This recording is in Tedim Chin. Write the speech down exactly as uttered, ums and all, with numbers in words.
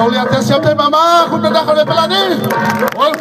Liangte siam thei mahmah, khut beng dah, khut beng pia lai ni. Ol.